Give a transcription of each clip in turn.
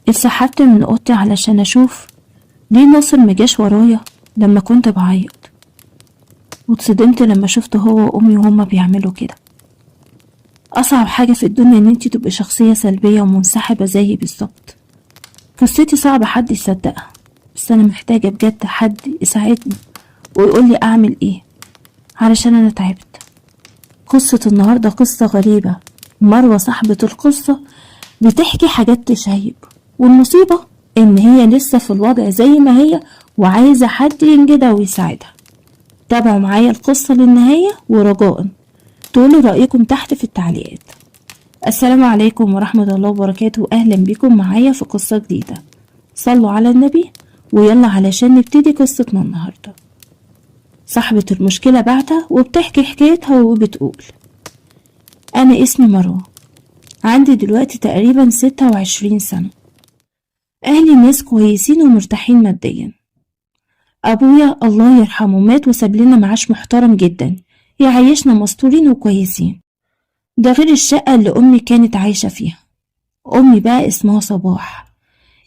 اتسحبت من اوضتي علشان اشوف ليه ناصر مجاش ورايا لما كنت بعيط، واتصدمت لما شفته هو وامي وهما بيعملوا كده. اصعب حاجة في الدنيا ان انتي تبقي شخصية سلبية ومنسحبة زيي بالظبط. قصتي صعب حد يصدقها، بس انا محتاجة بجد حد يساعدني ويقولي اعمل ايه علشان انا تعبت. قصة النهاردة قصة غريبة. مروة صاحبة القصة بتحكي حاجات تشيب، والمصيبة ان هي لسه في الوضع زي ما هي وعايزة حد ينجدها ويساعدها. تابعوا معايا القصة للنهاية، ورجاء تقولوا رأيكم تحت في التعليقات. السلام عليكم ورحمة الله وبركاته، أهلا بكم معايا في قصة جديدة. صلوا على النبي ويلا علشان نبتدي قصتنا النهاردة. صاحبة المشكلة بعتها وبتحكي حكايتها وبتقول: أنا اسمي مروة، عندي دلوقتي تقريبا 26 سنة. أهلي ناس كويسين ومرتاحين ماديا. أبويا الله يرحمه مات وساب لنا معاش محترم جدا يعيشنا مستورين وكويسين، ده غير الشقة اللي أمي كانت عايشة فيها. أمي بقى اسمها صباح،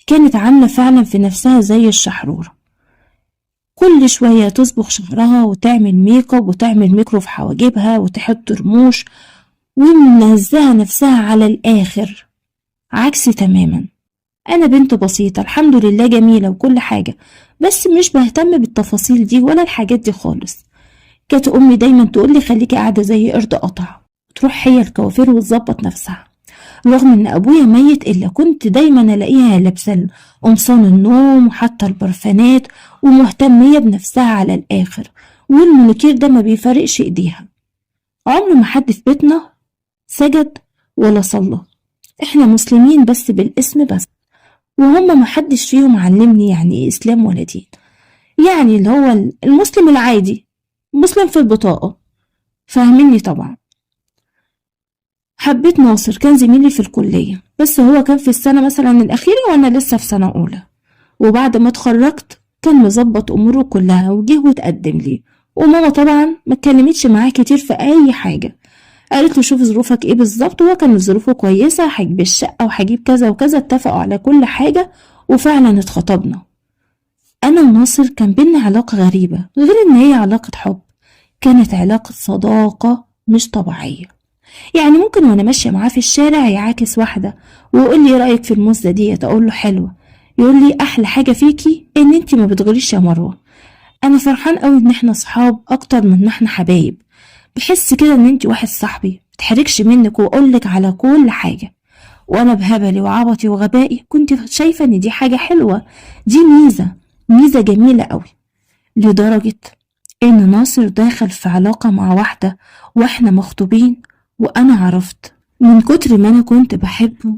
كانت عاملة فعلا في نفسها زي الشحرورة، كل شوية تصبغ شعرها وتعمل make up وتعمل ميكرو في حواجبها وتحط رموش، ومنزهة نفسها على الآخر، عكسي تماما. أنا بنت بسيطة الحمد لله، جميلة وكل حاجة، بس مش بهتم بالتفاصيل دي ولا الحاجات دي خالص. كانت أمي دايما تقولي خليكي قاعدة زي قرد قطع، تروح هي الكوافير وتظبط نفسها. رغم ان ابويا ميت الا كنت دايما الاقيها لابسه قمصان النوم وحتى البرفانات ومهتميه بنفسها على الاخر، والمونيكير ده ما بيفارقش ايديها. عمر ما حد في بيتنا سجد ولا صلى، احنا مسلمين بس بالاسم بس، وهم ما حدش فيهم علمني يعني ايه اسلام ولا دين، يعني اللي هو المسلم العادي، مسلم في البطاقة، فاهميني طبعا. حبيت ناصر، كان زميلي في الكلية، بس هو كان في السنة مثلا الأخيرة وأنا لسه في سنة أولى. وبعد ما اتخرجت كان مظبط أموره كلها وجه وتقدم لي، وماما طبعا ما اتكلمتش معاه كتير في أي حاجة، قالت له شوف ظروفك ايه بالظبط، وهو كان ظروفه كويسة، هجيب الشقة وهجيب كذا وكذا، اتفقوا على كل حاجة وفعلا اتخطبنا. أنا وناصر كان بينا علاقة غريبة، غير إن هي علاقة حب، كانت علاقة صداقة مش طبيعية. يعني ممكن وانا ماشية معاه في الشارع يعاكس واحدة ويقول لي ايه رأيك في المزة ديت، اقول له حلوة، يقول لي احلى حاجة فيكي ان انتي ما بتغيريش يا مروة. انا فرحان قوي ان احنا صحاب اكتر من ان احنا حبايب، بحس كده ان انتي واحد صاحبي متحركش منك واقولك على كل حاجة. وانا بهبلي وعبطي وغبائي كنت شايفة ان دي حاجة حلوة، دي ميزة، ميزة جميلة قوي، لدرجة ان ناصر داخل في علاقة مع واحدة واحنا مخطوبين. وانا عرفت من كتر ما انا كنت بحبه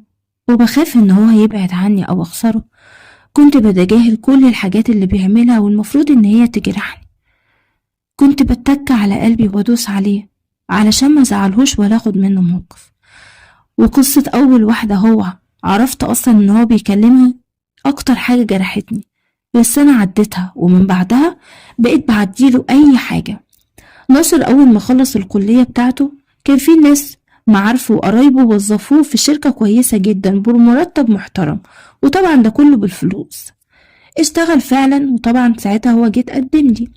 وبخاف ان هو يبعد عني او اخسره، كنت بتجاهل كل الحاجات اللي بيعملها والمفروض ان هي تجرحني. كنت بتك على قلبي وادوس عليه علشان ما ازعلهوش ولا اخد منه موقف. وقصة اول واحدة هو عرفت اصلا ان هو بيكلمها اكتر حاجة جرحتني، بس انا عديتها، ومن بعدها بقيت بعديله اي حاجة. ناصر اول ما خلص الكلية بتاعته كان في ناس معارفه وقرايبه وظفوه في شركة كويسة جدا بمرتب محترم، وطبعا ده كله بالفلوس. اشتغل فعلا، وطبعا ساعتها هو جه اتقدم لي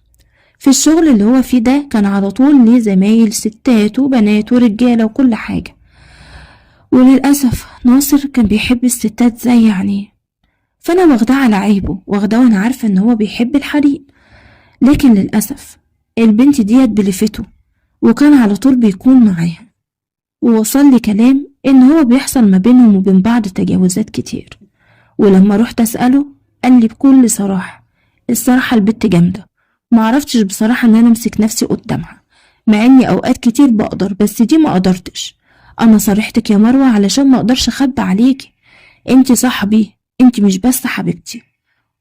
في الشغل اللي هو فيه ده. كان على طول ليه زمايل ستات وبنات ورجالة وكل حاجة، وللأسف ناصر كان بيحب الستات زي عينيه، فأنا واخداه على عيبه، واخداه وأنا عارفة إن هو بيحب الحريم. لكن للأسف البنت ديت بلفته، وكان على طول بيكون معاها، ووصل لي كلام إن هو بيحصل ما بينهم وبين بعض تجاوزات كتير. ولما رحت أسأله قال لي بكل صراحة، الصراحة البت جامدة، معرفتش بصراحة إن أنا أمسك نفسي قدامها، مع إني أوقات كتير بقدر، بس دي ما قدرتش. أنا صريحتك يا مروة علشان ما أقدرش أخبي عليكي، أنتي صاحبي، أنتي مش بس حبيبتي.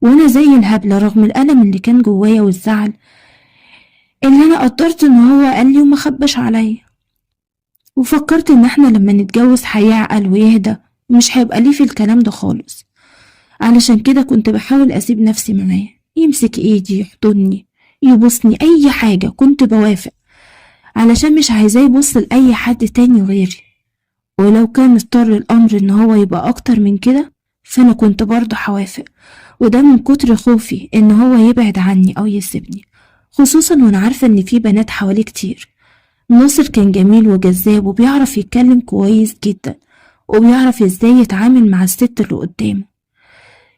وأنا زي الهبلة رغم الألم اللي كان جوايا والزعل اللي أنا قدرت إن هو قال لي وما خبش عليا، وفكرت إن إحنا لما نتجوز هيعقل ويهدى ومش هيبقى ليه في الكلام ده خالص. علشان كده كنت بحاول أسيب نفسي معاه، يمسك إيدي، يحضني، يبوسني، أي حاجة كنت بوافق، علشان مش عايزاه يبص لأي حد تاني غيري. ولو كان اضطر الأمر إن هو يبقى أكتر من كده فأنا كنت برضه حوافق، وده من كتر خوفي إن هو يبعد عني أو يسيبني، خصوصا وأنا عارفة إن في بنات حواليه كتير. ناصر كان جميل وجذاب وبيعرف يتكلم كويس جدا، وبيعرف إزاي يتعامل مع الست اللي قدامه.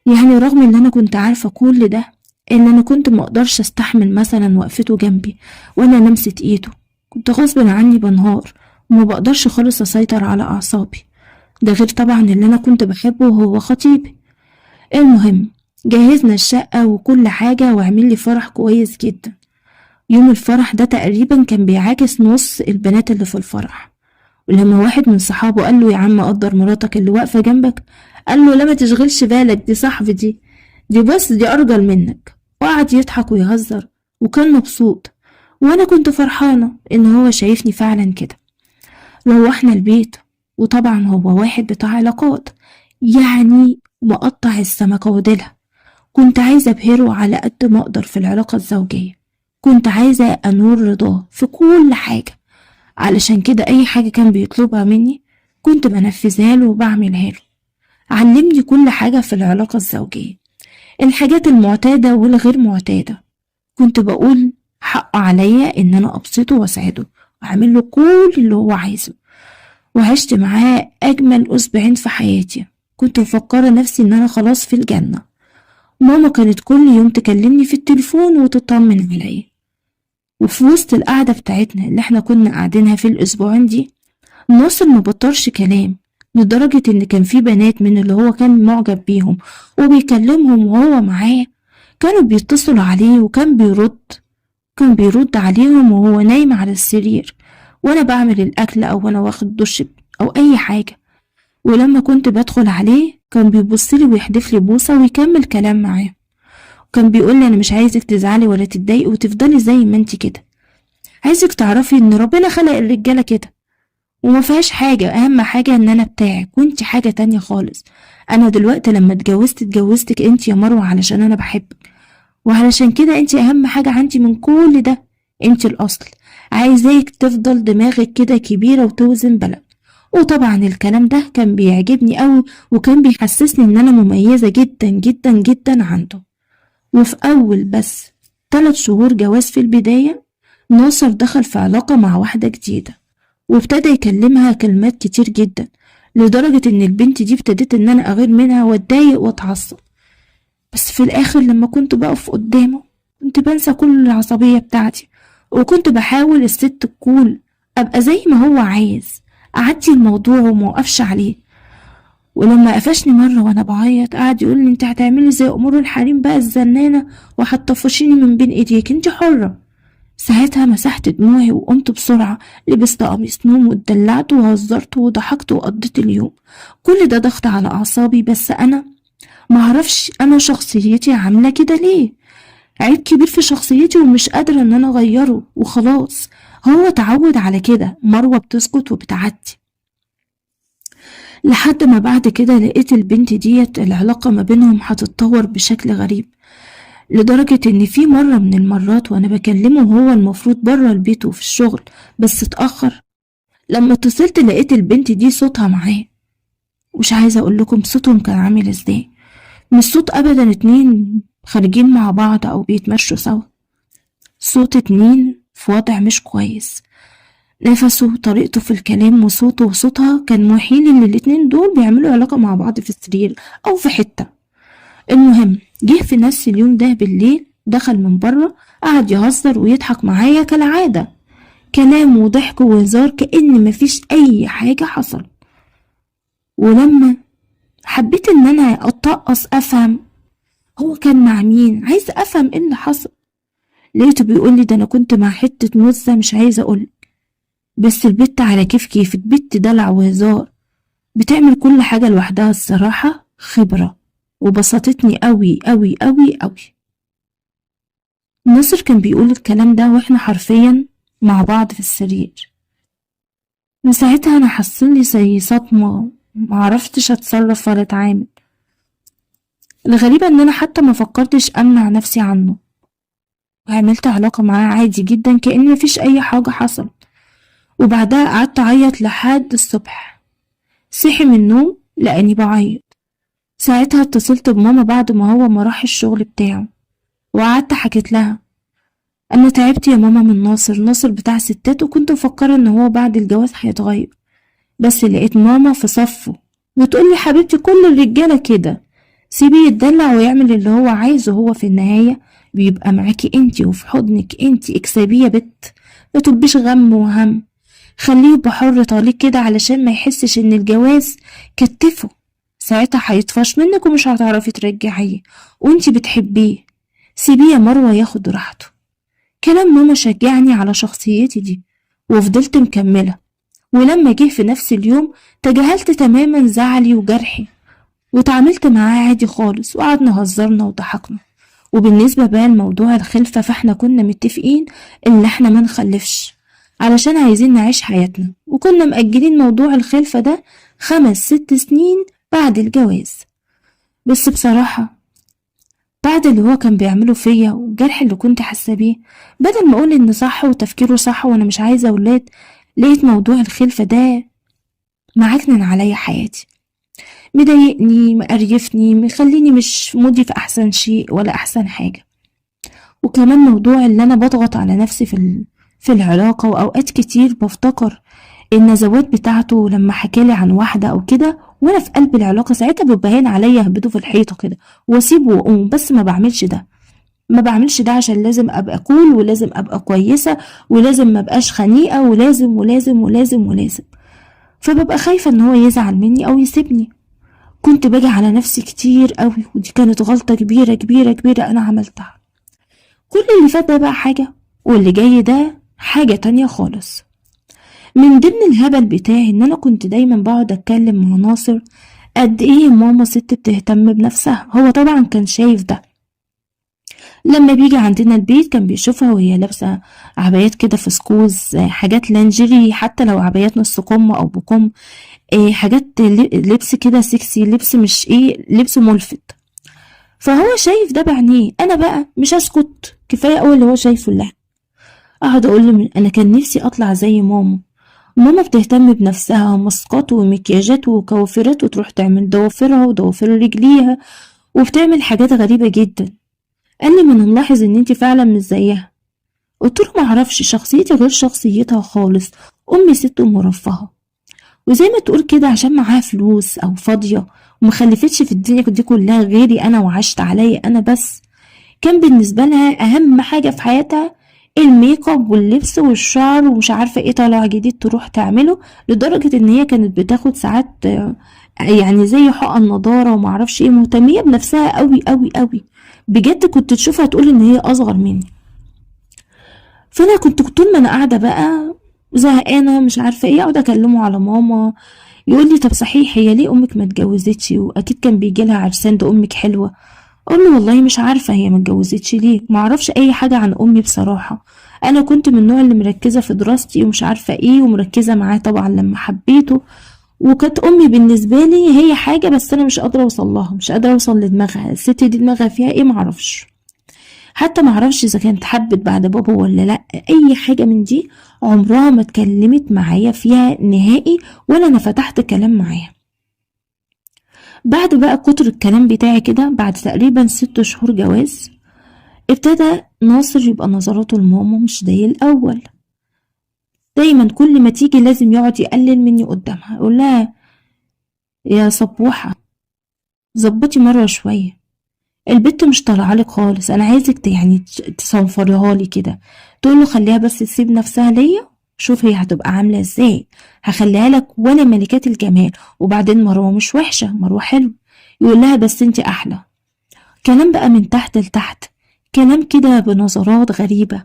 يعني رغم إن أنا كنت عارفة كل ده، إن أنا كنت مقدرش أستحمل مثلا وقفته جنبي وأنا لمسة إيده، كنت غصب عني بنهار وما بقدرش خالص أسيطر على أعصابي، ده غير طبعا اللي أنا كنت بحبه وهو خطيبي. المهم جهزنا الشقة وكل حاجة وعمل لي فرح كويس جدا. يوم الفرح ده تقريبا كان بيعاكس نص البنات اللي في الفرح، ولما واحد من صحابه قال له يا عم قدر مراتك اللي واقفة جنبك، قال له لا ما تشغلش بالك، دي صاحبي، دي بس دي أرجل منك، وقعد يضحك ويهزر وكان مبسوط، وأنا كنت فرحانة إن هو شايفني فعلا كده. روحنا البيت، وطبعا هو واحد بتاع علاقات، يعني مقطع السمكة وديلها. كنت عايزة أبهره على قد ما أقدر في العلاقة الزوجية، كنت عايزة أنور رضاه في كل حاجة، علشان كده أي حاجة كان بيطلبها مني كنت بنفذها له وبعملها له. علمني كل حاجة في العلاقة الزوجية، الحاجات المعتادة والغير معتادة. كنت بقول حق عليا إن أنا أبسطه وأسعده وأعمل له كل اللي هو عايزه، وعشت معاه أجمل أسبوعين في حياتي. كنت مفكرة نفسي إن أنا خلاص في الجنة. ماما كانت كل يوم تكلمني في التليفون وتطمن عليا. وفي وسط القعدة بتاعتنا اللي احنا كنا قاعدينها في الأسبوعين دي، ناصر ما بطرش كلام، لدرجة إن كان في بنات من اللي هو كان معجب بيهم وبيكلمهم وهو معاه، كانوا بيتصلوا عليه وكان بيرد، كان بيرد عليهم وهو نايم على السرير، وأنا بعمل الأكل أو أنا واخد دش أو أي حاجة. ولما كنت بدخل عليه كان بيبصلي ويحدف لي بوسة ويكمل كلام معاه، وكان بيقول لي أنا مش عايزك تزعلي ولا تتضايقي وتفضلي زي ما انت كده، عايزك تعرفي إن ربنا خلق الرجالة كده وما فيهاش حاجة، أهم حاجة إن أنا بتاعك وانت حاجة تانية خالص. أنا دلوقتي لما اتجوزت اتجوزتك انت يا مروة علشان أنا بحبك، وعلشان كده انت أهم حاجة عندي من كل ده، انت الأصل، عايزاك تفضل دماغك كده كبيرة وتوزن بلد. وطبعا الكلام ده كان بيعجبني قوي وكان بيحسسني ان انا مميزة جدا جدا جدا عنده. وفي اول بس 3 شهور جواز في البداية، ناصر دخل في علاقة مع واحدة جديدة وابتدى يكلمها كلمات كتير جدا، لدرجة ان البنت دي ابتديت ان انا اغير منها واتضايق واتعصب. بس في الاخر لما كنت بقف قدامه كنت بنسى كل العصبية بتاعتي، وكنت بحاول الست الكول ابقى زي ما هو عايز، اعدي الموضوع وموقفش عليه. ولما قفشني مرة وانا بعيط قعد يقول لي انت هتعملي زي امور الحريم بقى الزنانة وهتطفشيني من بين ايديك، انت حرة. ساعتها مسحت دموعي وقمت بسرعة، لبست قميص نوم واتدلعت وهزرت وضحكت وقضيت اليوم. كل ده ضغط على اعصابي، بس انا معرفش انا شخصيتي عاملة كده ليه، عيب كبير في شخصيتي ومش قادرة ان انا اغيره وخلاص، هو تعود على كده. مروة بتسكت وبتعدي. لحد ما بعد كده لقيت البنت ديت العلاقة ما بينهم هتتطور بشكل غريب، لدرجة ان في مرة من المرات وانا بكلمه وهو المفروض برا البيت وفي الشغل بس اتأخر، لما اتصلت لقيت البنت دي صوتها معاه، مش عايزة اقول لكم صوتهم كان عامل ازاي، مش صوت ابدا 2 خارجين مع بعض او بيتمشوا سوا، صوت 2 في وضع مش كويس. نفسه وطريقته في الكلام وصوته وصوتها كان موحين ان الاتنين دول بيعملوا علاقة مع بعض في السرير او في حتة. المهم جه في نفس اليوم ده بالليل، دخل من بره قعد يهزر ويضحك معايا كالعادة، كلام وضحك وهزار كأن مفيش اي حاجة حصل. ولما حبيت ان انا اتطقص افهم هو كان مع مين، عايز افهم ايه اللي حصل، لقيته بيقول لي ده انا كنت مع حتة مزة مش عايزة اقول، بس البت على كيف كيف، البت دلع وهزار، بتعمل كل حاجة لوحدها، الصراحة خبرة، وبسطتني قوي قوي قوي قوي. ناصر كان بيقول الكلام ده واحنا حرفيا مع بعض في السرير. من ساعتها انا حصلي زي صدمة، معرفتش اتصرف ولا اتعامل. الغريبة ان انا حتى ما فكرتش امنع نفسي عنه، وعملت علاقة معاه عادي جدا كأن مفيش اي حاجة حصلت. وبعدها قعدت اعيط لحد الصبح. صحي من النوم لقاني بعيط، ساعتها اتصلت بماما بعد ما هو ما راح الشغل بتاعه، وقعدت حكيت لها انا تعبت يا ماما من ناصر، ناصر بتاع ستات، وكنت مفكرة ان هو بعد الجواز هيتغير، بس لقيت ماما في صفه وتقولي حبيبتي كل الرجالة كده، سيبيه يتدلع ويعمل اللي هو عايزه، هو في النهاية بيبقى معاكي انتي وفي حضنك انتي، اكسبيه يا بت، ما تبقيش غم وهم، خليه يبقى حر طليق كده علشان ما يحسش ان الجواز كتفه، ساعتها هيطفش منك ومش هتعرفي ترجعيه وانتي بتحبيه، سيبيه يا مروة ياخد راحته. كلام ماما شجعني على شخصيتي دي وفضلت مكملة، ولما جه في نفس اليوم تجاهلت تماما زعلي وجرحي وتعاملت معاه عادي خالص، وقعدنا هزرنا وضحكنا. وبالنسبة بقى لموضوع الخلفة، فاحنا كنا متفقين ان احنا ما نخلفش علشان عايزين نعيش حياتنا، وكنا مأجلين موضوع الخلفة ده 5-6 سنين بعد الجواز. بس بصراحة بعد اللي هو كان بيعمله فيا والجرح اللي كنت حاسة بيه، بدل ما اقول ان صح وتفكيره صح وانا مش عايزة اولاد، لقيت موضوع الخلفة ده معكنن عليا حياتي، مضايقني، مقريفني، مخليني مش مودي في احسن شيء ولا احسن حاجة. وكمان موضوع اللي انا بضغط على نفسي في العلاقة، واوقات كتير بفتكر النزوات بتاعته لما حكالي عن واحدة او كده وانا في قلب العلاقة، ساعتها بيبقى هين عليا اهبده في الحيطة كده واسيبه واقوم، بس ما بعملش ده، ما بعملش ده عشان لازم ابقى كول ولازم ابقى كويسة ولازم ما ابقاش خنيقة ولازم ولازم ولازم ولازم، فببقى خايفة ان هو يزعل مني او يسيبني. كنت باجي على نفسي كتير قوي، ودي كانت غلطة كبيرة كبيرة كبيرة انا عملتها. كل اللي فات ده بقى حاجة واللي جاي ده حاجة تانية خالص. من ضمن الهبل بتاعي ان انا كنت دايما بقعد اتكلم مع ناصر قد ايه ماما ست بتهتم بنفسها، هو طبعا كان شايف ده لما بيجي عندنا البيت كان بيشوفها وهي لابسة عبايات كده فسكوز، حاجات لانجيري، حتى لو عبايات نص كم او بكم، حاجات لبس كده سكسي، لبس مش ايه، لبس ملفت، فهو شايف ده بعينيه. انا بقى مش هسكت، كفاية قوي اللي هو شايفه. لا اقعد اقول له انا كان نفسي اطلع زي ماما، ماما بتهتم بنفسها، ماسكات ومكياجات وكوافيرات، وتروح تعمل ضوافرها وضوافر رجليها وبتعمل حاجات غريبة جدا. قال لي ما انا ملاحظ ان انت فعلا مش زيها. قلت له ما اعرفش، شخصيتي غير شخصيتها خالص، امي ست مرفهه وزي ما تقول كده عشان معاها فلوس او فاضيه ومخلفتش في الدنيا دي كلها غيري انا وعشت عليا انا بس. كان بالنسبه لها اهم حاجه في حياتها الميك اب واللبس والشعر ومش عارفه ايه طالع جديد تروح تعمله، لدرجه ان هي كانت بتاخد ساعات يعني زي حقن نضاره وما اعرفش ايه، مهتميه بنفسها قوي قوي قوي بجد، كنت تشوفها تقول ان هي اصغر مني. فانا كنت طول ما انا قاعده بقى زهقانه مش عارفه ايه، اقعد اكلمه على ماما، يقول لي طب صحيح هي ليه امك ما اتجوزتش، واكيد كان بيجي لها عرسان، ده امك حلوه. اقول له والله مش عارفه هي ما اتجوزتش ليه، ما اعرفش اي حاجه عن امي بصراحه، انا كنت من النوع اللي مركزه في دراستي ومش عارفه ايه، ومركزه معاه طبعا لما حبيته، وكانت امي بالنسبه لي هي حاجه بس انا مش قادره اوصل لها، مش قادره اوصل لدماغها، الست دي دماغها فيها ايه معرفش، حتى معرفش اذا كانت حبت بعد بابا ولا لا، اي حاجه من دي عمرها ما اتكلمت معايا فيها نهائي، ولا انا فتحت كلام معاها. بعد بقى كتر الكلام بتاعي كده، بعد تقريبا 6 شهور جواز، ابتدى ناصر يبقى نظراته لماما مش زي الاول. دايما كل ما تيجي لازم يقعد يقلل مني قدامها، يقول لها يا صبوحة ظبطي مرة شوية، البت مش طالعه لك خالص، انا عايزك يعني تصنفريها لي كده. تقول له خليها بس تسيب نفسها ليا، شوف هي هتبقى عامله ازاي، هخليها لك ولا ملكات الجمال، وبعدين مروه مش وحشه، مروه حلو. يقول لها بس انت احلى. كلام بقى من تحت لتحت، كلام كده بنظرات غريبه،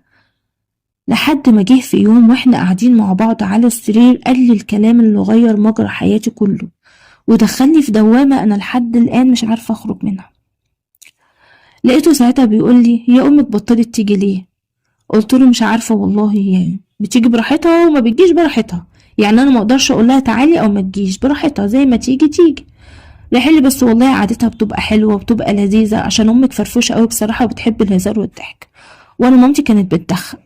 لحد ما جه في يوم واحنا قاعدين مع بعض على السرير قال لي الكلام اللي غير مجرى حياتي كله ودخلني في دوامه انا لحد الان مش عارفه اخرج منها. لقيته ساعتها بيقول لي يا امك بطلت تيجي ليه؟ قلت له مش عارفه والله، يعني بتيجي براحتها وما بتجيش براحتها، يعني انا ما اقدرش اقول لها تعالي او ما تجيش، براحتها زي ما تيجي تيجي. راح لي بس والله قعدتها بتبقى حلوه وبتبقى لذيذه عشان امك فرفوشه قوي بصراحه وبتحب الهزار والضحك، وانا مامتي كانت بتدخن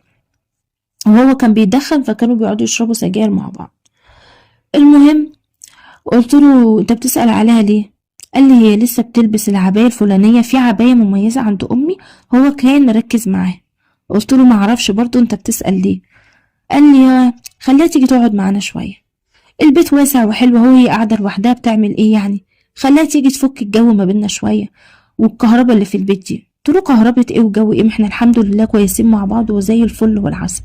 وهو كان بيدخن، فكانوا بيقعدوا يشربوا سجاير مع بعض. المهم قلت له انت بتسأل عليها ليه؟ قال لي هي لسه بتلبس العباية الفلانية، في عباية مميزة عند أمي، هو كان مركز معاها. قلت له معرفش برضو انت بتسأل ليه. قال لي خليها تيجي تقعد معانا شوية، البيت واسع وحلو، هو قاعدة لوحدها بتعمل ايه يعني، خليها تيجي تفك الجو ما بينا شوية، والكهرباء اللي في البيت دي. قلت له كهرباء ايه وجو ايه، ما احنا الحمد لله كويسين مع بعض وزي الفل والعسل.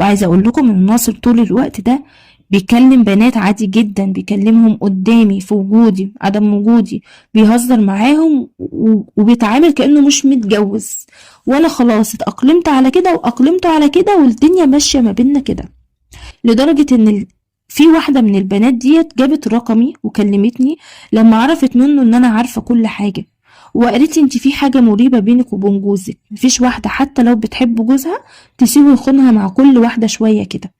وعايزة اقول لكم ان ناصر طول الوقت ده بيكلم بنات عادي جدا، بيكلمهم قدامي في وجودي عدم وجودي، بيهزر معاهم وبيتعامل كأنه مش متجوز، وانا خلاص اتأقلمت على كده واقلمته على كده، والدنيا ماشية ما بينا كده. لدرجة ان في واحدة من البنات ديت جابت رقمي وكلمتني لما عرفت منه ان انا عارفة كل حاجة، وقالت لي انت في حاجة مريبة بينك وبين جوزك، مفيش واحدة حتى لو بتحب جوزها تسيبه يخونها مع كل واحدة شوية كده.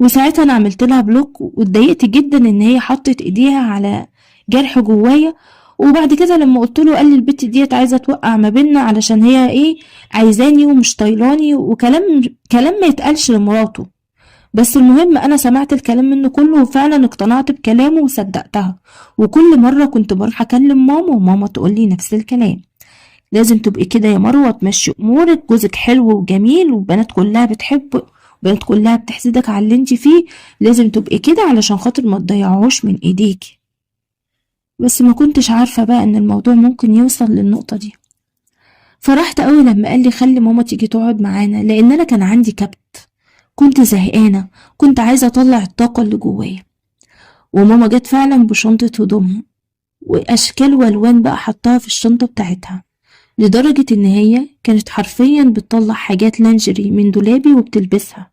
وساعتها انا عملت لها block، واتضايقت جدا ان هي حطت ايديها على جرح جوايا. وبعد كده لما قلت له قال لي البت ديت عايزه توقع ما بيننا علشان هي ايه عايزاني ومش طايلاني، وكلام كلام ما يتقالش لمراته. بس المهم انا سمعت الكلام منه كله وفعلا اقتنعت بكلامه وصدقتها. وكل مره كنت بروح اكلم ماما وماما تقول لي نفس الكلام، لازم تبقي كده يا مروه، تمشي امورك، جوزك حلو وجميل والبنات كلها بتحبه، البنات كلها بتحسدك على اللي انت فيه، لازم تبقي كده علشان خاطر ما تضيعوش من ايديكي. بس ما كنتش عارفة بقى ان الموضوع ممكن يوصل للنقطة دي. فرحت قوي لما قال لي خلي ماما تيجي تقعد معانا، لان انا كان عندي كبت، كنت زهقانة، كنت عايزة اطلع الطاقة اللي جوايا. وماما جت فعلا بشنطة هدومها واشكال والوان بقى حطها في الشنطة بتاعتها، لدرجة ان هي كانت حرفيا بتطلع حاجات لانجري من دولابي وبتلبسها،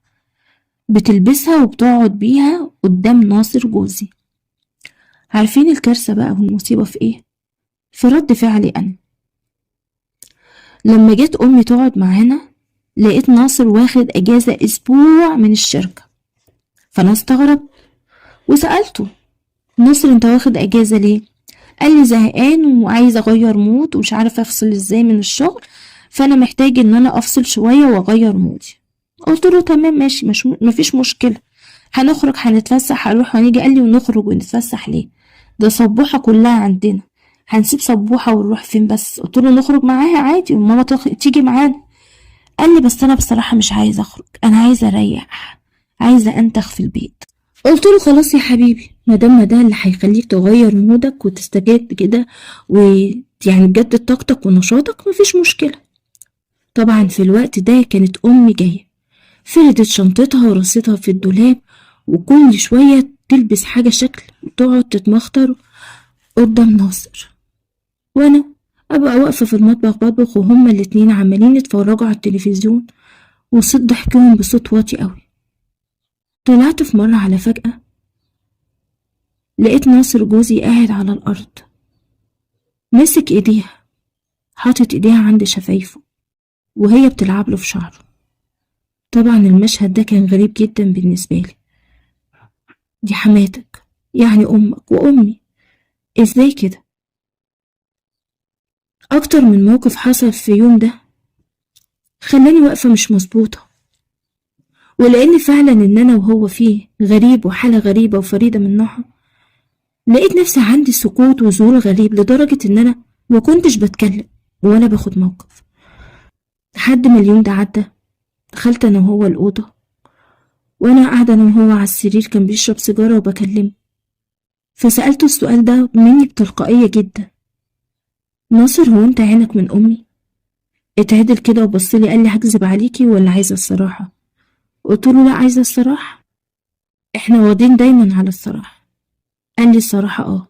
بتلبسها وبتقعد بيها قدام ناصر جوزي. عارفين الكارثة بقى والمصيبة في ايه؟ في رد فعلي انا. لما جت امي تقعد معانا لقيت ناصر واخد اجازة اسبوع من الشركة، فانا استغربت وسألته ناصر انت واخد اجازة ليه؟ قال لي زهقان وعايز اغير mood ومش عارف افصل ازاي من الشغل، فانا محتاج ان انا افصل شوية واغير mood ي. قلت له تمام ماشي، مفيش مشكلة، هنخرج هنتفسح هنروح ونيجي. قال لي ونخرج ونتفسح ليه؟ ده صبوحة كلها عندنا، هنسيب صبوحة ونروح فين بس؟ قلت له نخرج معاها عادي وماما تيجي معانا. قال لي بس انا بصراحة مش عايزة اخرج، انا عايزة اريح، عايزة انتخ في البيت. قلت له خلاص يا حبيبي، ما دام ده اللي هيخليك تغير مودك وتستجد كده ويعني تجدد طاقتك ونشاطك مفيش مشكلة. طبعا في الوقت ده كانت امي جاية، فردت شنطتها ورصتها في الدولاب، وكل شوية تلبس حاجة شكل وتقعد تتمخطر قدام ناصر، وانا ابقى واقفة في المطبخ بطبخ وهما الاتنين عمالين يتفرجوا على التلفزيون وصوت ضحكهم بصوت واطي قوي. طلعت في مرة على فجأة لقيت ناصر جوزي قاعد على الأرض ماسك ايديها، حاطط ايديها عند شفايفه وهي بتلعب له في شعره. طبعا المشهد ده كان غريب جدا بالنسبة لي، دي حماتك يعني أمك وأمي، إزاي كده؟ أكتر من موقف حصل في يوم ده خلاني واقفة مش مظبوطة، ولأن فعلا إن أنا وهو فيه غريب وحالة غريبة وفريدة من نوعها، لقيت نفسي عندي سكوت وذهول غريب لدرجة إن أنا ما كنتش بتكلم ولا باخد موقف. لحد ما اليوم ده عدى، دخلت أنا وهو الأوضة، وأنا قاعدة أنا وهو على السرير، كان بيشرب سيجارة وبكلمه، فسألته السؤال ده مني بتلقائية جدا، ناصر هو أنت عينك من أمي؟ اتعدل كده وبصلي قال لي هكذب عليكي ولا عايزة الصراحة؟ قلت له لا عايزة الصراحة، احنا واخدين دايما على الصراحة. قال لي الصراحة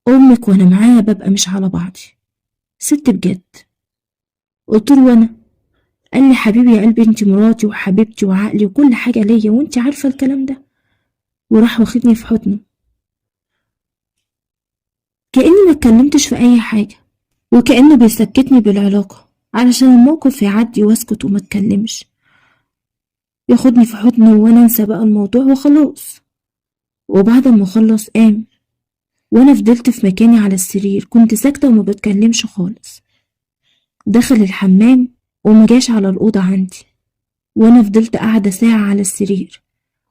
أمك وأنا معاها ببقى مش على بعضي، ست بجد. قلت له وأنا؟ قال لي حبيبي يا قلبي انت مراتي وحبيبتي وعقلي وكل حاجة ليا وانت عارفة الكلام ده. وراح واخدني في حضنه كأني ما اتكلمتش في أي حاجة، وكأنه بيسكتني بالعلاقة علشان الموقف يعدي واسكت وما اتكلمش، ياخدني في حضنه وانا انسى بقى الموضوع وخلاص. وبعد ما خلص قام، وانا فضلت في مكاني على السرير، كنت ساكتة وما بتكلمش خالص. دخل الحمام وما جاش على الأوضة عندي، وانا فضلت قاعدة ساعة على السرير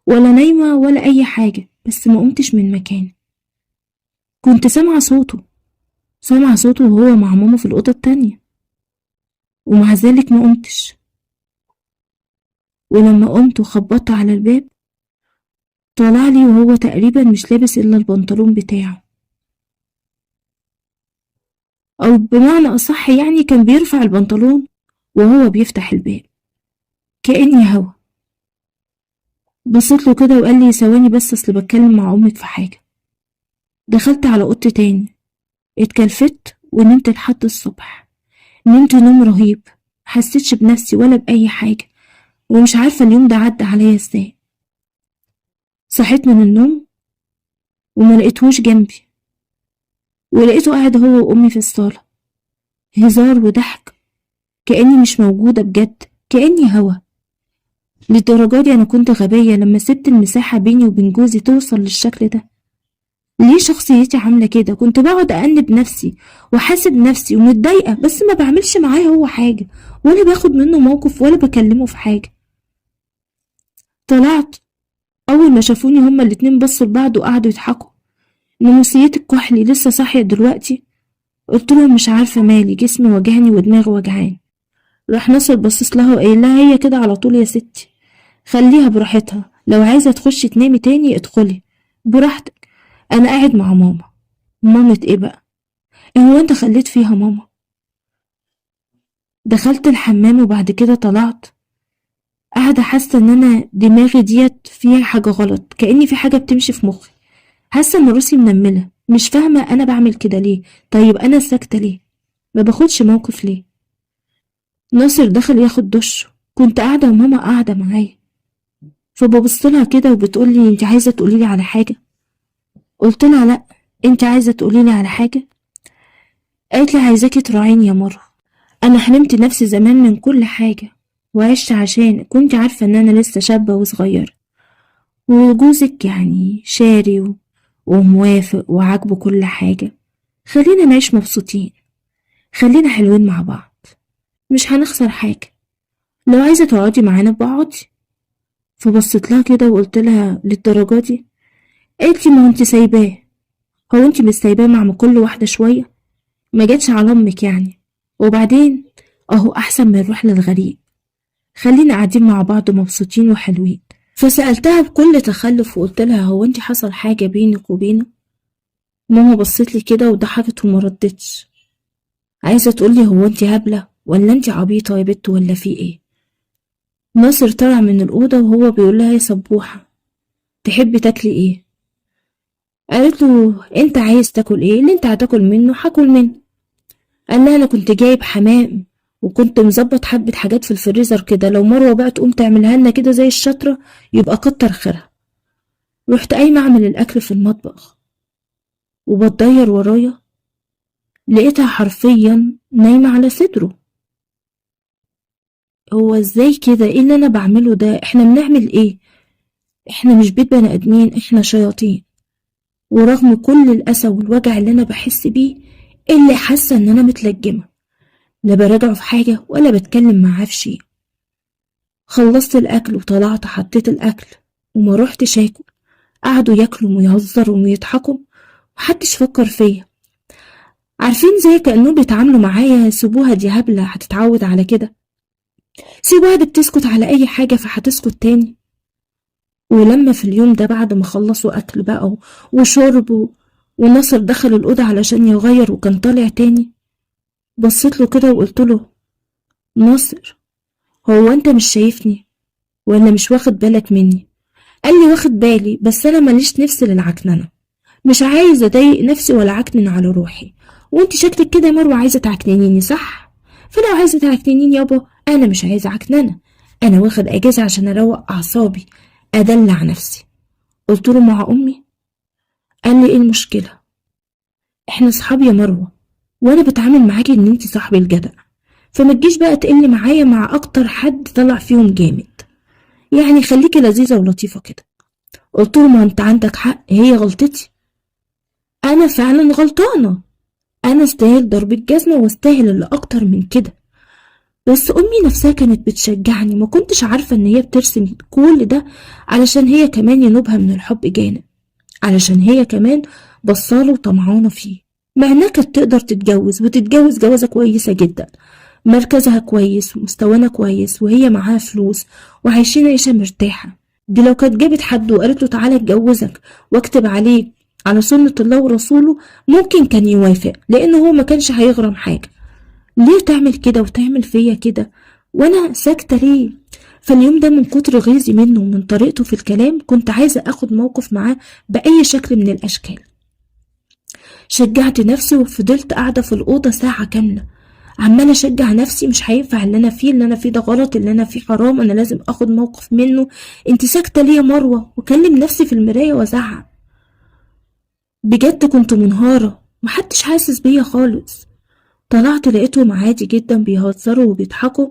ولا نايمة ولا أي حاجة، بس ما قمتش من مكاني. كنت سامعة صوته سمع صوته وهو مع ماما في الأوضة التانية، ومع ذلك ما قمتش. ولما قمت وخبطت على الباب طلع لي وهو تقريبا مش لابس إلا البنطلون بتاعه، أو بمعنى أصح يعني كان بيرفع البنطلون وهو بيفتح الباب كأني هوا. بصيت له كده وقال لي ثواني بس أصل بتكلم مع أمك في حاجة. دخلت على أوضتي تاني، اتكلفت ونمت لحد الصبح. نمت نوم رهيب، حسيتش بنفسي ولا بأي حاجة، ومش عارفة اليوم ده عدى عليا ازاي. صحيت من النوم وما لقيتهوش جنبي، ولقيته قاعد هو وأمي في الصالة، هزار وضحك كأني مش موجودة بجد، كأني هوا. للدرجة دي أنا كنت غبية لما سبت المساحة بيني وبين جوزي توصل للشكل ده؟ ليه شخصيتي عاملة كده؟ كنت بقعد أأنب نفسي وحاسب نفسي ومتضايقة، بس ما بعملش معاه هو حاجة، ولا باخد منه موقف، ولا بكلمه في حاجة. طلعت أول ما شافوني هما الاتنين بصوا لبعض وقعدوا يضحكوا. ناموسيتي الكحلي لسه صاحية دلوقتي؟ قلت لهم مش عارفة مالي، جسمي وجعني ودماغي وجعان. راح ناصر بصص لها وقايل لها هي كده على طول يا ستي، خليها براحتها، لو عايزة تخشي تنامي تاني ادخلي براحتك، أنا قاعد مع ماما. مامة إيه بقى؟ هو أنت خليت فيها ماما؟ دخلت الحمام وبعد كده طلعت قاعدة حاسة إن أنا دماغي ديت فيها حاجة غلط، كأني في حاجة بتمشي في مخي، حاسة إن راسي منملة، مش فاهمة أنا بعمل كده ليه، طيب أنا ساكتة ليه، ما باخدش موقف ليه. ناصر دخل ياخد دش، كنت قاعدة وماما قاعدة معايا، فببص لها كده وبتقولي انت عايزة تقولي لي على حاجة؟ قلت لها لا، انت عايزة تقولي لي على حاجة؟ قالت لي عايزاكي تراعيني يا مروة، انا حلمت نفسي زمان من كل حاجة وعشت عشان كنت عارفة ان انا لسه شابة وصغيرة، وجوزك يعني شاري وموافق وعاجبه كل حاجة، خلينا نعيش مبسوطين، خلينا حلوين مع بعض، مش هنخسر حاجة، لو عايزة تقعدي معانا بقعدي. فبصيت لها كده وقلت لها للدرجة دي؟ قالت لي ما هو انت سايباه، هو انت مش سايباه مع كل واحدة شوية؟ ما جاتش على امك يعني، وبعدين اهو احسن ما نروح للغريب، خلينا قاعدين مع بعض مبسوطين وحلوين. فسألتها بكل تخلف وقلت لها هو انت حصل حاجة بينك وبينه؟ ماما بصيت لي كده وضحكت وما ردتش، عايزة تقولي هو انت هبلة ولا انت عبيطة يا بت ولا في ايه؟ ناصر طلع من الأوضة وهو بيقول لها يا صبوحة تحبي تاكلي ايه؟ قالت له انت عايز تاكل ايه؟ اللي انت هتاكل منه هاكل منه. قال لها انا كنت جايب حمام وكنت مظبط حبة حاجات في الفريزر كده، لو مروة بقى تقوم تعملها لنا كده زي الشطرة يبقى كتر خيرها. رحت قايمة اعمل الاكل في المطبخ وبتضير ورايا، لقيتها حرفيا نايمة على صدره. هو ازاي كده؟ ايه اللي انا بعمله ده؟ احنا بنعمل ايه؟ احنا مش بيت بني ادمين، احنا شياطين. ورغم كل الاسى والوجع اللي انا بحس بيه، اللي حاسه ان انا متلجمه، لا براجعه في حاجه ولا بتكلم معاه في شيء. خلصت الاكل وطلعت، حطيت الاكل وما روحتش اكل، قعدوا ياكلوا ويهزروا ويضحكوا، محدش فكر فيا. عارفين زي كأنهم بيتعاملوا معايا سيبوها دي هبله هتتعود على كده، سيبوها دي بتسكت على اي حاجه فهتسكت تاني. ولما في اليوم ده بعد ما خلصوا اكل بقى وشرب وناصر دخل الاوضه علشان يغير وكان طالع تاني، بصيت له كده وقلت له ناصر هو انت مش شايفني ولا مش واخد بالك مني؟ قال لي واخد بالي، بس انا ماليش نفس للعكننه، مش عايز اضايق نفسي ولا عكنن على روحي، وانت شكلك كده يا مروه عايزه تعكننيني صح؟ فلو عايزه تعكننيني يابا انا مش عايزه عكننه، انا واخد اجازه عشان اروق اعصابي ادلع نفسي. قلت له مع امي؟ قال لي ايه المشكله؟ احنا اصحاب يا مروه، وانا بتعامل معاكي ان انتي صاحبي الجدع، فما تجيش بقى تقلي معايا مع اكتر حد طلع فيهم جامد، يعني خليكي لذيذه ولطيفه كده. قلت له ما انت عندك حق، هي غلطتي، انا فعلا غلطانه، انا استاهل ضرب الجزمه واستاهل اللي اكتر من كده. بس امي نفسها كانت بتشجعني، ما كنتش عارفه ان هي بترسم كل ده علشان هي كمان ينوبها من الحب جانب، علشان هي كمان بصاله وطمعانه فيه. مع انها كانت تقدر تتجوز، وتتجوز جوازة كويسة جدا، مركزها كويس ومستوانا كويس، وهي معاها فلوس وعايشين عيشة مرتاحة. دي لو كانت جابت حد وقالت له تعالى اتجوزك واكتب عليه على سنة الله ورسوله ممكن كان يوافق، لأنه هو ما كانش هيغرم حاجة. ليه تعمل كده وتعمل فيا كده وانا ساكتة ليه؟ فاليوم ده من كتر غيظي منه ومن طريقته في الكلام كنت عايزة اخد موقف معاه بأي شكل من الأشكال. شجعت نفسي وفضلت قاعدة في الأوضة ساعة كاملة عمالة أشجع نفسي، مش هينفع اللي أنا فيه، اللي أنا فيه ده غلط، اللي أنا فيه حرام، أنا لازم أخد موقف منه. أنت ساكتة ليه يا مروة؟ وكلم نفسي في المراية وأزعق. بجد كنت منهارة، محدش حاسس بيا خالص. طلعت لقيتهم عادي جدا بيهزروا وبيضحكوا،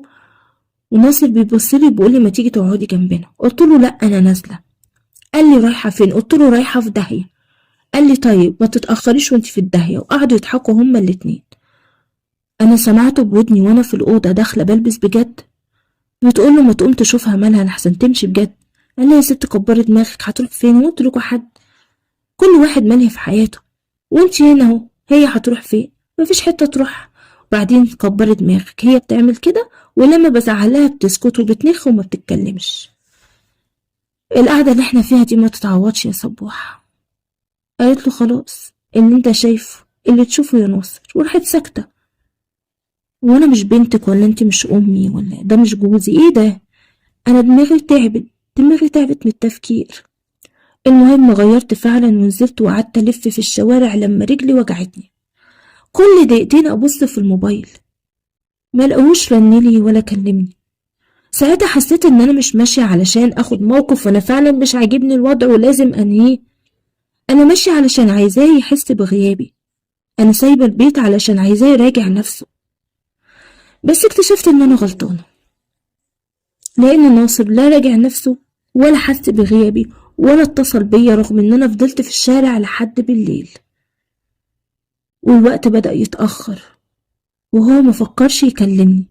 وناصر بيبصلي بيقولي ما تيجي تقعدي جنبنا. قلت له لا أنا نازلة. قال لي رايحة فين؟ قلت له رايحة في داهية. قال لي طيب ما تتأخريش وانت في الداهية. وقعدوا يضحكوا هما الاتنين. أنا سمعته بودني وأنا في الأوضة داخلة بلبس بجد، بتقول له ما تقوم تشوفها مالها لحسن تمشي بجد. قال لي يا ست كبري دماغك، هتروح فين؟ وانتوا لكوا حد؟ كل واحد ملهي في حياته، وانت هنا اهو، هي هتروح فين؟ مفيش حتة تروح. وبعدين كبري دماغك، هي بتعمل كده ولما بزعلها بتسكت وبتنخ وما بتتكلمش. القعدة اللي احنا فيها دي ما تتعوضش يا صبوح. قالت له خلاص اللي انت شايفه اللي تشوفه يا ناصر، وراحت ساكتة. وانا مش بنتك ولا انت مش امي ولا ده مش جوزي، ايه ده؟ انا دماغي تعبت، دماغي تعبت من التفكير. المهم غيرت فعلا ونزلت وقعدت الف في الشوارع لما رجلي وجعتني. كل دقيقتين ابص في الموبايل، ما لقوش رنلي ولا كلمني. ساعتها حسيت ان انا مش ماشية علشان اخد موقف، وانا فعلا مش عاجبني الوضع ولازم انهيه. انا ماشية علشان عايزاه يحس بغيابي، انا سايبة البيت علشان عايزاه يراجع نفسه. بس اكتشفت ان انا غلطانة، لان ناصر لا راجع نفسه ولا حس بغيابي ولا اتصل بيا، رغم ان انا فضلت في الشارع لحد بالليل والوقت بدأ يتأخر، وهو ما فكرش يكلمني،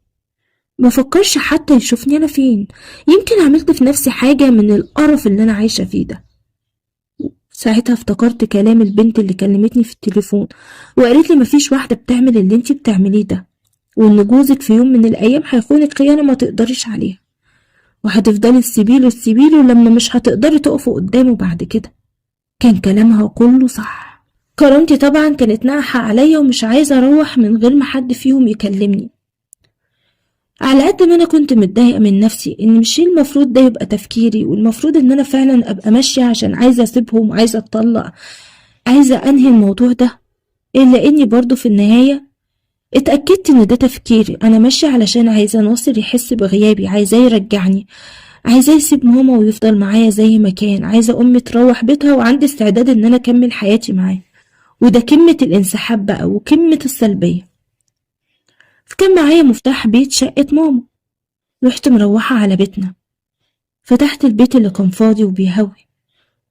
ما فكرش حتى يشوفني انا فين. يمكن عملت في نفسي حاجة من القرف اللي انا عايشة فيه ده. ساعتها افتكرت كلام البنت اللي كلمتني في التليفون وقالت لي مفيش واحدة بتعمل اللي انتي بتعمليه ده، وان جوزك في يوم من الايام هيخونك خيانة ما تقدريش عليها، وهتفضلي تسيبيله تسيبيله لما مش هتقدري تقفي قدامه بعد كده. كان كلامها كله صح. كرامتي طبعا كانت ناقحة عليا ومش عايزة اروح من غير ما حد فيهم يكلمني. على قد ما انا كنت متضايقة من نفسي ان مش المفروض ده يبقى تفكيري، والمفروض ان انا فعلا ابقى ماشية عشان عايزة اسيبهم وعايزة اتطلق، عايزة انهي الموضوع ده، الا اني برضو في النهاية اتأكدت ان ده تفكيري. انا ماشية علشان عايزة ناصر يحس بغيابي، عايزاه يرجعني، عايزاه يسيب ماما ويفضل معايا زي ما كان، عايزة امي تروح بيتها، وعندي استعداد ان انا اكمل حياتي معاه. وده قمة الانسحاب بقى وقمة السلبية. فكان معايا مفتاح بيت شقة ماما، رحت مروحة على بيتنا، فتحت البيت اللي كان فاضي وبيهوي.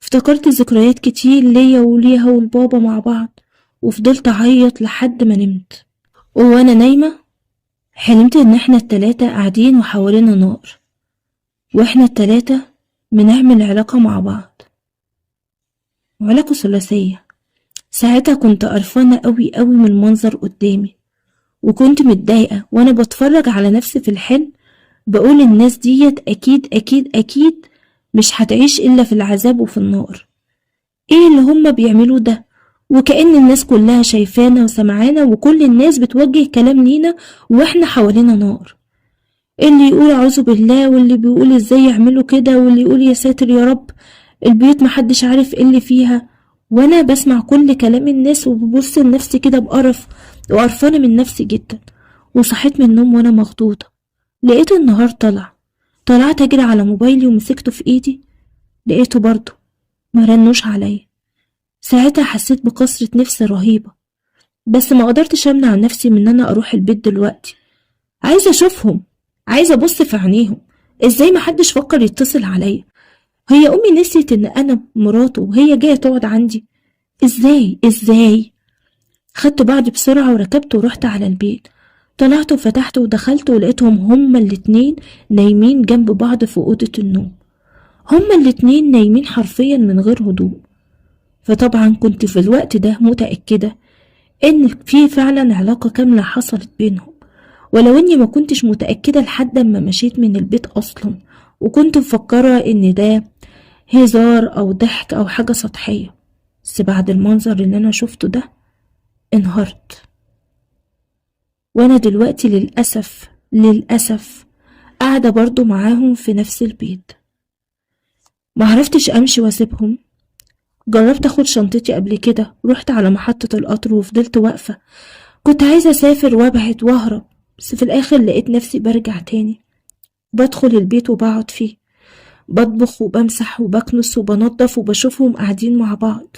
افتكرت ذكريات كتير ليا وليها والبابا مع بعض، وفضلت اعيط لحد ما نمت. وانا نايمة حلمت ان احنا التلاتة قاعدين وحوالينا نار، واحنا التلاتة بنعمل علاقة مع بعض، وعلاقة ثلاثية. ساعتها كنت قرفانة قوي قوي من المنظر قدامي، وكنت متضايقة وانا بتفرج على نفسي في الحلم، بقول الناس ديت اكيد اكيد اكيد مش هتعيش الا في العذاب وفي النار. ايه اللي هما بيعملوه ده؟ وكأن الناس كلها شايفانا وسمعانا، وكل الناس بتوجه كلام لينا واحنا حوالينا نار. اللي يقول اعوذ بالله، واللي بيقول ازاي يعملوا كده، واللي يقول يا ساتر يا رب البيوت محدش عارف ايه اللي فيها. وانا بسمع كل كلام الناس وببص لنفسي كده بقرف وقرفانة من نفسي جدا. وصحيت من النوم وانا مخضوضة، لقيت النهار طلع. طلعت اجري على موبايلي ومسكته في ايدي، لقيته برضه ما رنوش عليا. ساعتها حسيت بكسرة نفس رهيبة، بس ما قدرتش امنع نفسي من ان انا اروح البيت دلوقتي. عايزة اشوفهم، عايزة ابص في عينيهم. ازاي ما حدش فكر يتصل عليا؟ هي امي نسيت ان انا مراته وهي جاية تقعد عندي؟ ازاي ازاي؟ خدت بعضي بسرعة وركبت ورحت على البيت. طلعت وفتحت ودخلت ولقيتهم هما الاتنين نايمين جنب بعض في أوضة النوم. هما الاتنين نايمين حرفيا من غير هدوء. فطبعا كنت في الوقت ده متأكدة إن في فعلا علاقة كاملة حصلت بينهم، ولو إني ما كنتش متأكدة لحد ما مشيت من البيت أصلا، وكنت مفكرة إن ده هزار أو ضحك أو حاجة سطحية. بس بعد المنظر اللي أنا شفته ده انهارت. وأنا دلوقتي للأسف للأسف قاعدة برضو معاهم في نفس البيت. ما عرفتش أمشي وأسيبهم. جربت أخد شنطتي قبل كده، رحت على محطة القطر وفضلت واقفة، كنت عايزة أسافر وأبعد وأهرب، بس في الآخر لقيت نفسي برجع تاني، بدخل البيت وبقعد فيه، بطبخ وبمسح وبكنس وبنظف وبشوفهم قاعدين مع بعض،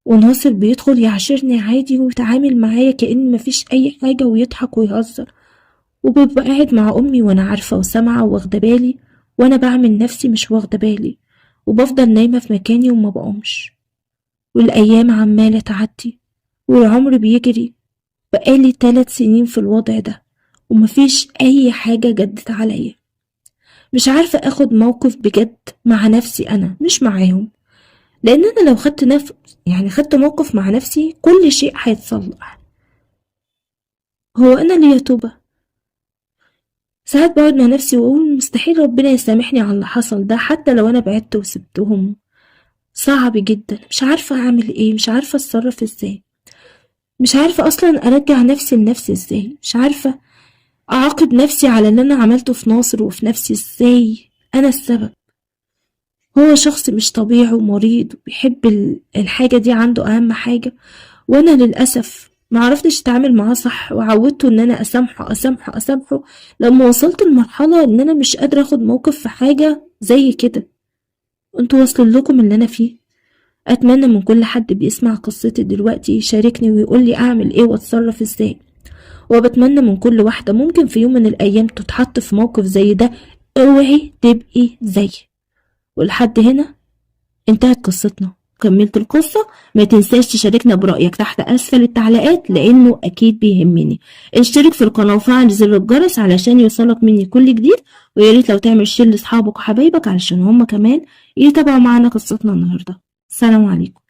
وناصر بيدخل يعاشرني عادي ويتعامل معايا كأن مفيش أي حاجة ويضحك ويهزر، وبيبقى قاعد مع أمي وأنا عارفة وسامعة واخدة بالي، وأنا بعمل نفسي مش واخدة بالي، وبفضل نايمة في مكاني وما بقومش. والأيام عمالة تعدي والعمر بيجري، بقالي 3 سنين في الوضع ده ومفيش أي حاجة جدت عليا. مش عارفة أخد موقف بجد مع نفسي أنا، مش معاهم، لأن أنا لو خدت خدت موقف مع نفسي كل شيء هيتصلح. هو أنا ليا توبة؟ ساعات بقعد مع نفسي وأقول مستحيل ربنا يسامحني على اللي حصل ده، حتى لو أنا بعدت وسبتهم. صعب جدا، مش عارفة أعمل إيه، مش عارفة أتصرف إزاي، مش عارفة أصلا أرجع نفسي لنفسي إزاي، مش عارفة أعاقب نفسي على اللي أنا عملته في ناصر وفي نفسي إزاي. أنا السبب. هو شخص مش طبيعي ومريض وبيحب الحاجة دي، عنده أهم حاجة، وأنا للأسف ما عرفتش اتعامل معاه صح، وعودته ان انا اسامحه اسامحه اسامحه، لما وصلت لمرحلة ان انا مش قادرة اخد موقف في حاجة زي كده. انتوا واصلين لكم اللي انا فيه. اتمنى من كل حد بيسمع قصتي دلوقتي يشاركني ويقول لي اعمل ايه واتصرف ازاي. وبتمنى من كل واحدة ممكن في يوم من الايام تتحط في موقف زي ده، اوعي تبقي زي. ولحد هنا انتهت قصتنا. كملت القصة؟ ما تنساش تشاركنا برأيك تحت أسفل التعليقات لأنه أكيد بيهمني. اشترك في القناة وفعل زر الجرس علشان يوصلك مني كل جديد، ويا ريت لو تعمل share لأصحابك وحبايبك علشان هم كمان يتابعوا معانا قصتنا النهاردة. السلام عليكم.